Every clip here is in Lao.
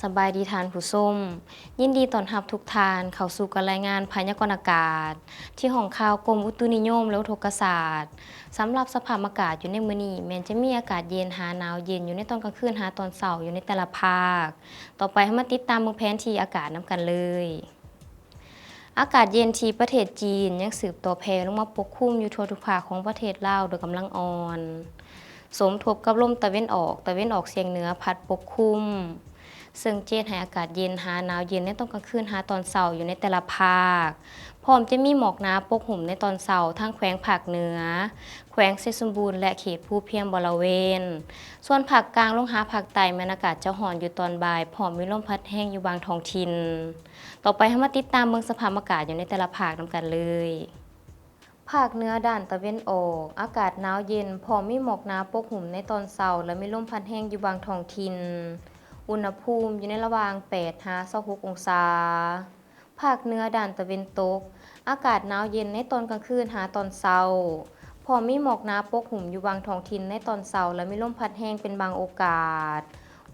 ສະບາຍດີທ່ານຜູ້ຊົມ, ຍິນດີຕ້ອນຮັບທຸກທ່ານເຂົ້າສູ່ການລາຍງານພະຍາກອນອາກາດ ທີ່ຫ້ອງຂ່າວກົມອຸຕຸນິຍົມ ແລະ ອຸທົກກະສາດ. ສຳລັບສະພາບອາກາດຢູ່ໃນມື້ນີ້ ແມ່ນຈະມີອາກາດເຢັນຫາໜາວເຢັນຢູ່ໃນຕອນກາງຄືນຫາຕອນເຊົ້າຢູ່ໃນແຕ່ລະພາກ. ຕໍ່ໄປເຮົາມາຕິດຕາມເບິ່ງແຜນທີ່ອາກາດນຳກັນເລີຍ. ອາກາດເຢັນທີ່ປະເທດຈີນຍັງສືບຕໍ່ແຜ່ລົງມາປົກຄຸມຢູ່ທົ່ວທຸກພາກຂອງປະເທດລາວໂດຍກຳລັງອ່ອນ, ສົມທົບກັບລົມຕາເວັນອອກ, ຕາເວັນອອກສຽງເໜືອພັດປົກຄຸມ, ເຊິ່ງຈະເຮັດໃຫ້ອາກາດເຢັນຫາໜາວເຢັນໃນຕອນກາງຄືນຫາຕອນເຊົ້າຢູ່ໃນແຕ່ລະພາກ, ພ້ອມຈະມີໝອກໜາປົກຫຸ້ມໃນຕອນເຊົ້າທັງແຂວງພາກເໜືອ, ແຂວງໄຊສົມບູນ ແລະ ເຂດພູພຽງບໍລະເວນ. ສ່ວນພາກກາງລົງຫາພາກໃຕ້ແມ່ນອາກາດຈະຮ້ອນຢູ່ຕອນບ່າຍ, ພ້ອມມີລົມພັດແຮງຢູ່ບາງທ້ອງຖິ່ນ. ຕໍ່ໄປເຮົາມາຕິດຕາມເບິ່ງສະພາບອາກາດຢູ່ໃນແຕ່ລະພາກນຳກັນເລີຍ. ພາກເໜືອດ້ານຕາເວັນອອກ, ອາກາດໜາວເຢັນ, ພ້ອມມີໝອກໜາປົກຫຸ້ມໃນຕອນເຊົ້າ ແລະ ມີລົມພັດແຮງຢູ່ບາງທ້ອງຖິ່ນ. ອຸນຫະພູມຢູ່ໃນລະຫວ່າງແປດຫາຊາວຫົກອົງສາ. ພາກເໜືອດ້ານຕາເວັນຕົກ, ອາກາດໜາວເຢັນໃນຕອນກາງຄືນຫາຕອນເຊົ້າ, ພ້ອມມີໝອກໜາປົກຫຸ້ມຢູ່ບາງທ້ອງຖິ່ນໃນຕອນເຊົ້າ ແລະ ມີລົມພັດແຮງເປັນບາງໂອກາດ.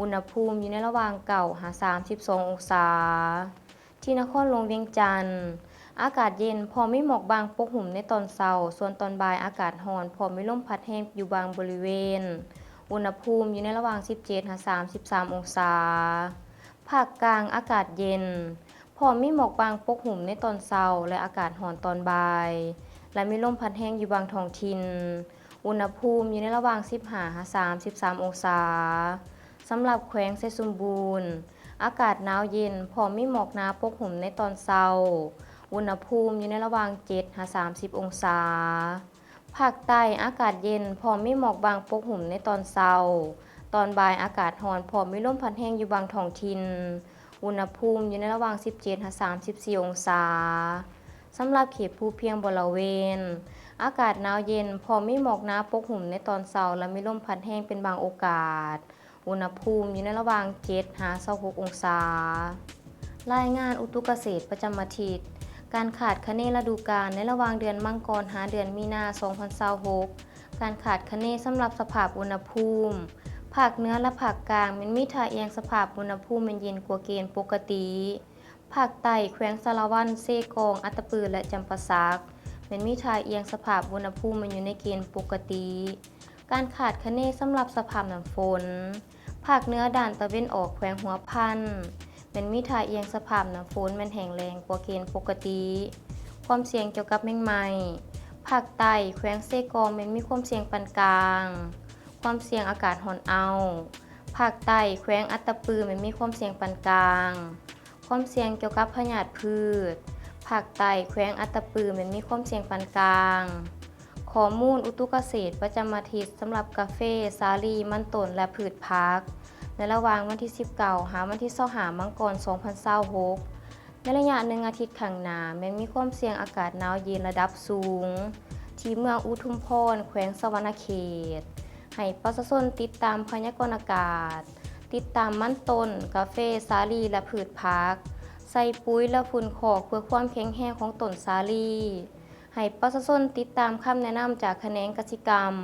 ອຸນຫະພູມຢູ່ໃນລະຫວ່າງເກົ້າຫາສາມສິບສອງອົງສາ. ທີ່ນະຄອນຫຼວງວຽງຈັນ, ອາກາດເຢັນ ພ້ອມມີໝອກບາງປົກຫຸ້ມໃນຕອນເຊົ້າ, ສ່ວນຕອນບ່າຍອາກາດຮ້ອນ ພ້ອມມີລົມພັດແຮງຢູ່ບາງບໍລິເວນ. ອຸນຫະພູມຢູ່ໃນລະຫວ່າງສິບເຈັດຫາສາມສິບສາມອົງສາ. ພາກກາງອາກາດເຢັນ, ພ້ອມມີໝອກບາງປົກຫຸ້ມໃນຕອນເຊົ້າ ແລະ ອາກາດຮ້ອນຕອນບ່າຍ ແລະ ມີລົມພັດແຮງຢູ່ບາງທ້ອງຖິ່ນ. ອຸນຫະພູມຢູ່ໃນລະຫວ່າງສິບຫ້າຫາສາມສິບສາມອົງສາ. ສຳລັບແຂວງໄຊສົມບູນ, ອາກາດໜາວເຢັນ ພ້ອມມີໝອກໜາປົກຫຸ້ມໃນຕອນເຊົ້າ. ອຸນຫະພູມຢູ່ໃນລະຫວ່າງເຈັດຫາສາມສິບອົງສາ. ພາກໃຕ້ອາກາດເຢັນ ພ້ອມມີໝອກບາງປົກຫຸ້ມໃນຕອນເຊົ້າ, ຕອນບ່າຍອາກາດຮ້ອນ ພ້ອມມີລົມພັດແຮງຢູ່ບາງທ້ອງຖິ່ນ. ອຸນຫະພູມຢູ່ໃນລະຫວ່າງສິບເຈັດຫາສາມສິບສີ່ອົງສາ. ສຳລັບເຂດພູພຽງບໍລະເວນ, ອາກາດໜາວເຢັນ ພ້ອມມີໝອກໜາປົກຫຸ້ມໃນຕອນເຊົ້າ ແລະ ມີລົມພັດແຮງເປັນບາງໂອກາດ. ອຸນຫະພູມຢູ່ໃນລະຫວ່າງເຈັດຫາຊາວຫົກອົງສາ. ລາຍງານອຸຕຸກະເສດປະຈຳອາທິດ, ການຄາດຄະເນລະດູການໃນລະຫວ່າງເດືອນມັງກອນຫາເດືອນມີນາ ສອງພັນຊາວຫົກ. ການຄາດຄະເນສຳລັບສະພາບອຸນຫະພູມ, ພາກເໜືອ ແລະ ພາກກາງແມ່ນມີທ່າອ່ຽງສະພາບອຸນຫະພູມແມ່ນເຢັນກວ່າເກນປົກກະຕິ. ພາກໃຕ້, ແຂວງສາລະວັນ, ເຊກອງ, ອັດຕະປື ແລະ ຈຳປາສັກ ແມ່ນມີທ່າອ່ຽງສະພາບອຸນຫະພູມແມ່ນຢູ່ໃນເກນປົກກະຕິ. ການຄາດຄະເນສຳລັບສະພາບນ້ຳຝົນ, ພາກເໜືອດ້ານຕາເວັນອອກແຂວງຫົວພັນ ແມ່ນມີທ່າອ່ຽງສະພາບນ້ຳຝົນແມ່ນແຫ້ງແລ້ງກວ່າເກນປົກກະຕິ. ຄວາມສ່ຽງກ່ຽວກັບແມງໄມ້, ພາກໃຕ້ ແຂວງເຊກອງ ແມ່ນມີຄວາມສ່ຽງປານກາງ, ຄວາມສ່ຽງອາກາດຮ້ອນເອົ້າ. ພາກໃຕ້ ແຂວງອັດຕະປື ແມ່ນມີຄວາມສ່ຽງປານກາງ. ຄວາມສ່ຽງກ່ຽວກັບພະຍາດພືດ, ພາກໃຕ້ ແຂວງອັດຕະປື ແມ່ນມີຄວາມສ່ຽງປານກາງ. ຂໍ້ມູນອຸຕຸກະເສດປະຈຳອາທິດສຳລັບກາເຟ, ສາລີ, ມັນຕົ້ນ ແລະ ພືດຜັກ ໃນລະຫວ່າງວັນທີສິບເກົ້າ ຫາວັນທີຊາວຫ້າ ມັງກອນ ສອງພັນຊາວຫົກ. ໃນໄລຍະໜຶ່ງອາທິດຂ້າງໜ້າ ແມ່ນມີຄວາມສ່ຽງອາກາດໜາວເຢັນລະດັບສູງ ທີ່ເມືອງອຸທຸມພອນ ແຂວງສະຫວັນນະເຂດ. ໃຫ້ປະຊາຊົນຕິດຕາມພະຍາກອນອາກາດ, ຕິດຕາມມັນຕົ້ນ, ກາເຟ, ສາລີ ແລະ ພືດຜັກ, ໃສ່ປຸ໋ຍ ແລະ ຝຸ່ນຄອກເພື່ອຄວາມແຂງແຮງຂອງຕົ້ນສາລີ. ໃຫ້ປະຊາຊົນຕິດຕາມຄຳແນະນຳຈາກຂະແໜງກະສິກຳ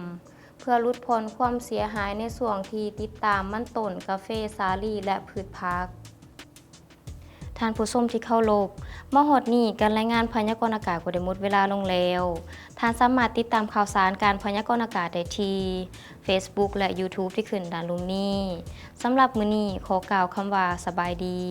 ເພື່ອຫຼຸດຜ່ອນຄວາມເສຍຫາຍໃນຊ່ວງທີ່ຕິດຕາມມັນຕົ້ນ, ກາເຟ, ສາລີ ແລະ ພືດຜັກ. ທ່ານຜູ້ຊົມທີ່ເຄົາລົບ, ມາຮອດນີ້ການລາຍງານພະຍາກອນອາກາດກໍໄດ້ໝົດເວລາລົງແລ້ວ. ທ່ານສາມາດຕິດຕາມຂ່າວສານການພະຍາກອນອາກາດໄດ້ທີ່ Facebook ແລະ YouTube ທີ່ຂຶ້ນດ້ານລຸ່ມນີ້. ສຳລັບມື້ນີ້ ຂໍກ່າວຄຳວ່າ ສະບາຍດີ.